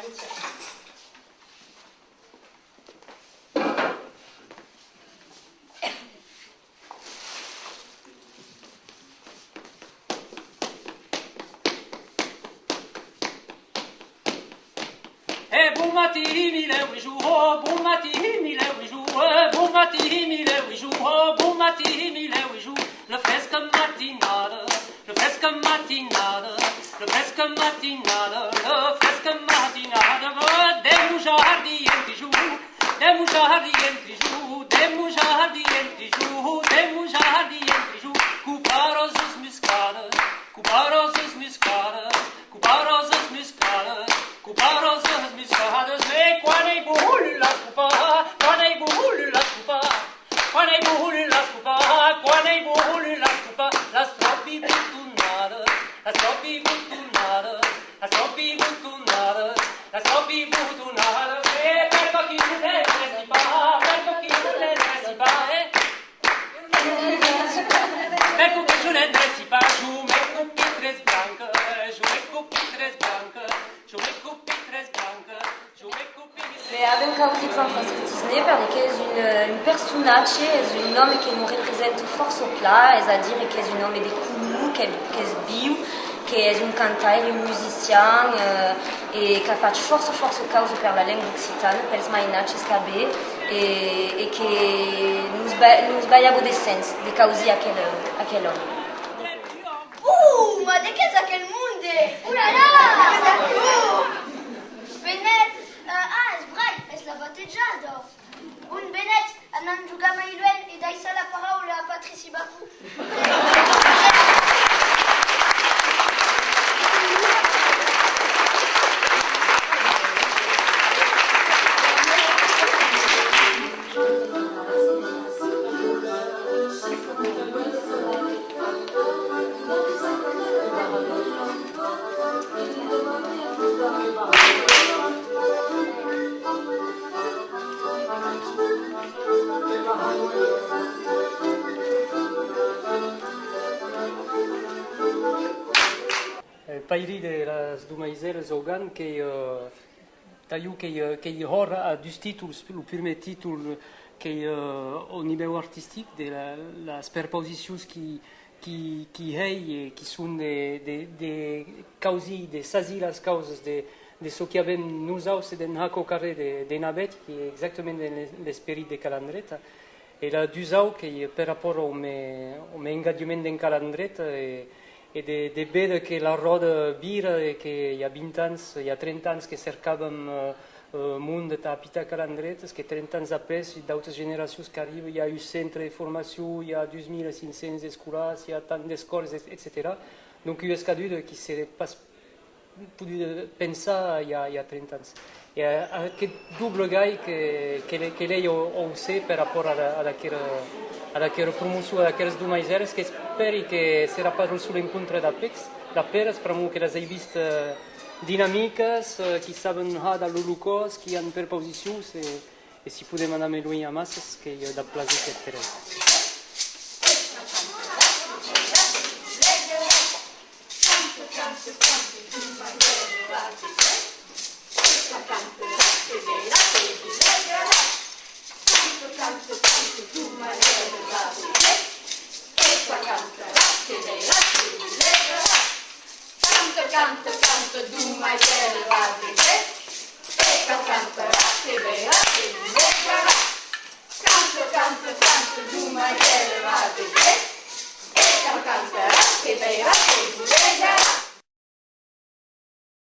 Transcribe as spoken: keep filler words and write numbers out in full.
Eh, bon matin, milhèu e jo, oh, bon matin, milhèu e jo, eh, bon matin, milhèu e jo, oh, bon matin, milhèu e jo. La fresca matinada, la fresca matinada, la fresca matinada, la fresca matinada, oh, de mon jardin entre jo, de mon jardin entre jo, de mon jardin entre jo, de mon jardin entre jo, coparas es muscadas, coparas es muscadas, coparas es muscadas, coparas es muscadas, e quan ai volut las copar, quan ai volut las copar, quan ai volut las copar, quan ai volut las copar, las tròbi botonadas, las tròbi botonadas, las tròbi botonadas, las tròbi botonadas, e per çò que non les dreci pas, per çò que non les dreci pas, eh. Per çò que non les dreci pas, jo me copi tres brancas, jo me copi tres brancas, jo me copi tres brancas, jo me copi... Be, avèm causit Joan-Francés Tisné, perque qu'es un, eh, un personatge, es un òme que nos representa fòrça plan, es a dire qu'es un òme de color, que, qu'es viu, qu'es un cantaire, un musician, eh, e qu'a fach fòrça, fòrça causa per la lenga occitana, pels mainatges tanben, e, e que nos ba-, nos balhava de sens de causir aquel, aquel òme. Uh, mas de qu'es aquel monde? Ulala! Uh! Benet, eh, ah, es vrai, es la batejada. Bon, Benet, anam jogar mai luènh e daissar la paraula a Patrici Bacou. Eh, pairí de las domaisèlas Augan, qu'ei, eh, tà jo qu'ei, eh, qu'ei hòra a dus títols. Lo prumèr títol qu'ei, eh, au nivèu artistic, de la, las perpausicions qui, qui, qui hèi e qui son de, de, de causir, de sasir las causas de, de çò qui avèm nosaus e d'en har quauquarren de, de navèth, qui ei exactament de l'es-, l'esperit de Calandreta. E la dusau qu'ei per rapòrt au me, au me engatjament d'en Calandreta e, e de, de véder que la ròda vira e que i a vint ans, i a trenta ans que cercàvem, eh, eh, monde tà apitar Calandretas, que trenta ans après, d'autas generacions qu'arriban, i a un centre de formacion, i a dus mila cinc cents escolars, i a tant d'escòlas, et-, etcetèra. Donc, ua escaduda qui seré pas poduda pensar i a, i a trenta ans. E, eh, aqueth doble gai que, que le-, que l'ei au, au ser per rapòrt ad, ad aquera, ad aquera promocion, ad aqueras domaisèras, qu'espèri que serà pas lo sol encontre d'apecs, d'aperas, pr'amor que las èi vist, eh, dinamicas, eh, qui saben har dab lo, lo còs, qui an perpausicions, e, e si podem anar mei luenh amassas, qu'ei, eh, dab plaser qu'ac ferem.